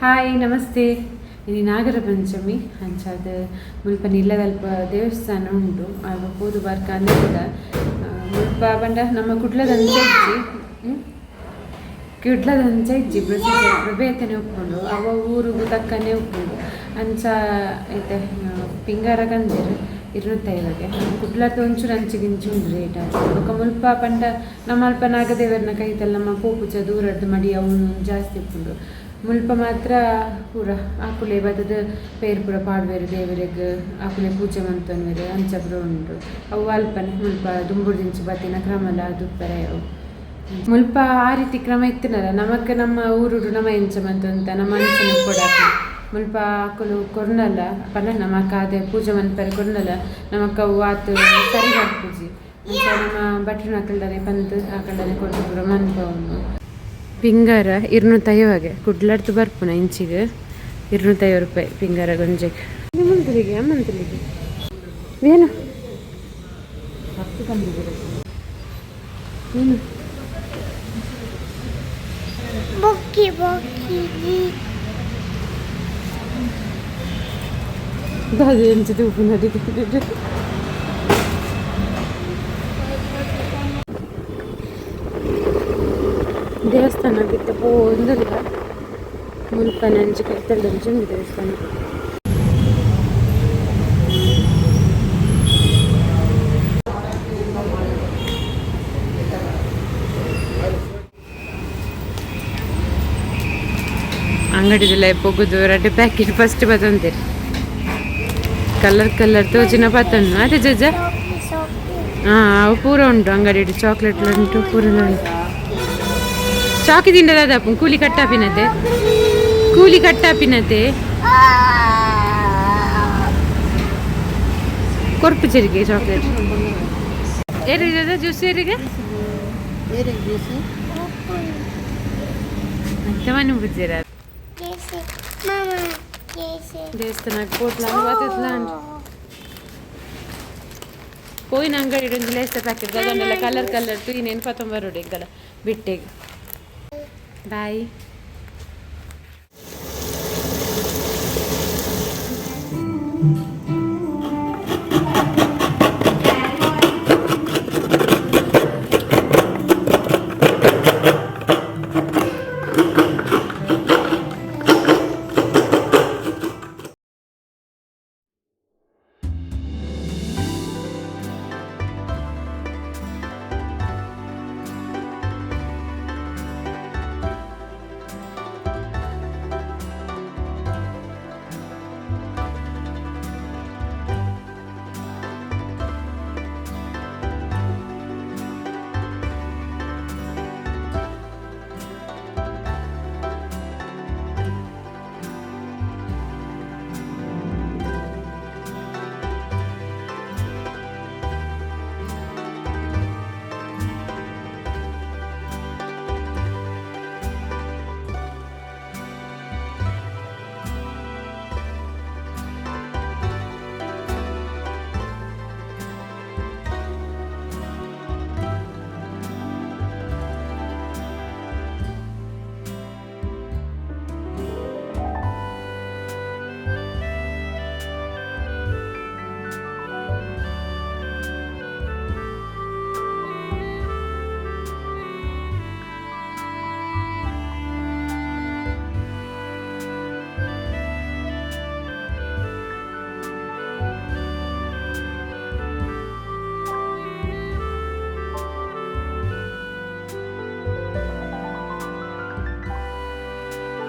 Hi namaste. ಇನಿ ನಾಗರ ಪಂಚಮಿ ಅಂಚಾದ ಮುಲ್ಪ ನಿಲ್ಲದಲ್ಪ ದೇವಸ್ಥಾನ ಉಂಡು. ಅಲ್ಪ ಪೋದು ಬರ್ಕ ಅಂದಿಲ್ಲ ಮುಲ್ಪ ಪಂಡ ನಮ್ಮ ಕುಡ್ಲದಂಚ ಇಜ್ಜಿ, ಕುಡ್ಲದಂಚ ಇಜ್ಜಿ ಪ್ರೊಸೀಜರ್ ಬೇತನೆ ಉಪ್ಪುಂಡು, ಅವ ಊರುಗು ತಕ್ಕನೆ ಉಪ್ಪುಂಡು. ಅಂಚ ಐತೆ ಪಿಂಗಾರ ಕಂದೆರ್ 250ಗೆ ಕುಡ್ಲದ ಒಂಚೂರು ಅಂಚಿಗಿಂಚಿ ಉಂಡು ರೇಟ್. ಬೊಕ್ಕ ಮುಲ್ಪ ಪಂಡ ನಮ್ಮ ಅಲ್ಪ ನಾಗದೇವರನ ಕೈತಲ್ ನಮ್ಮ ಪೋಪುಜ ದೂರದ್ದು ಮಡಿ ಅವು ಜಾಸ್ತಿ ಉಪ್ಪುಂಡು. ಮುಲ್ಪ ಮಾತ್ರ ಪೂರ ಆಕುಲೆ ಬತ್ತದ ಪೇರ್ ಪೂರ ಪಾಡ್ವೆರ್ ದೇವರೆಗ್, ಆಕುಲೆ ಪೂಜೆ ಮಂತೊನ್ವೆರ್, ಅಂಚ ಪೂರ ಉಂಡು. ಅವು ಅಲ್ಪನೆ ಮುಲ್ಪ ದುಂಬುಡ್ದಿಂಚಿ ಬತ್ತಿನ ಕ್ರಮಲ ಅದು ಅವು ಮುಲ್ಪ ಆ ರೀತಿ ಕ್ರಮ ಇತ್ತಿನಲ್ಲ. ನಮಕ್ ನಮ್ಮ ಊರುಡು ನಮ್ಮ ಎಂಚ ಮಂತೊಂತ ನಮ್ಮ ಅಂಚನೆ ಉಪ್ಪೊಡಾಪಿ. ಮುಲ್ಪ ಆಕುಲು ಕೊರ್ನಲ್ಲ ಪಂಡ ನಮಕ್ ಆದೆ ಪೂಜೆ ಮನ್ಪೆರೆ ಕೊರ್ನಲ್ಲ, ನಮಕ್ ಅವು ಆತ್ ಸರಿ ಬರ್ಪುಜಿ. ಅಂಚ ನಮ್ಮ ಭಟ್ರನಕಲ್ಡನೆ ಪಂದ್ ಆಕಲ್ಡನೆ ಕೊರ್ದು ಪೂರ ಮನ್ಪವನು. ಪಿಂಗಾರ 250ಗೆ ಕುಡ್ಲಡ್ದು ಬರ್ಪುನ ಇಂಚಿಗೆ 250 ರೂಪಾಯಿ ಪಿಂಗಾರ ಗೊಂಜೆಗೆ. ಮಂತ್ಲಿಗೆ ಅಮ್ಮಂತಲಿಗೆ ಏನು ಏನು ಬೊಕ್ಕಿ ಬೊಕ್ಕಿ ದಾದೆ ಎಂಚ ತೂಪುನ ದೇವಸ್ಥಾನ ಬಿತ್ತ ಪೋಂದಿಲ್ಲ. ಮುಲ್ಪ ನಂಜಿ ಕೈತಲ್ದಂಚಿ ಉಂಡು ದೇವಸ್ಥಾನ. ಅಂಗಡಿದೆಲ್ಲ ಪೊಗುದು ರಡ್ಡ್ ಪ್ಯಾಕೆಟ್ ಫಸ್ಟ್ ಬತ್ತೊಂದಿರು. ಕಲರ್ ಕಲರ್ ತೋಜಿನ ಪತ್ತೊಂದು ಅದೇ ಜಜ್ಜ. ಸೋಕಿ ಸೋಕಿ. ಹಾಂ, ಅವು ಪೂರ ಉಂಟು ಅಂಗಡಿ. ಚಾಕ್ಲೇಟ್ ಉಂಟು, ಪೂರ ಉಂಟು. ಚಾಕಿ ತಿಂಡದಾದ ಕೂಲಿ ಕಟ್ಟಾಪಿನತೆ, ಕೂಲಿ ಕಟ್ಟಾಪಿನತೆ ಕೊರ್ಪು ಚೆರಿಗೆ ಚಾಕ್ಲೇಟ್ ಏರಿದ ಜ್ಯೂಸ್ ಏರಿಗೆ ಮತ್ತೆ ಮನೆ ಬುಜ್ಜಿರ. ಕೇಸೆ ಮಾಮ ಕೇಸೆ. ದೇವಸ್ಥಾನಕ್ಕೆ ಪೋಟ್ಲಾಂಡ್ ಬತ್ತತ್ಲಾಂಡ್ ಪೋಯಿನ ಅಂಗಡಿ ಒಂಜಿ ಲೇಸ ಪ್ಯಾಕೆಟ್ ದಾದಂಡಲ ಕಲರ್ ಕಲರ್ ತೂಯಿನೇನು ಪತ್ತೊಂಬರೋಡು ಎಂಕಲ ಬಿಟ್ಟೆಗ್. ಬಾಯ್.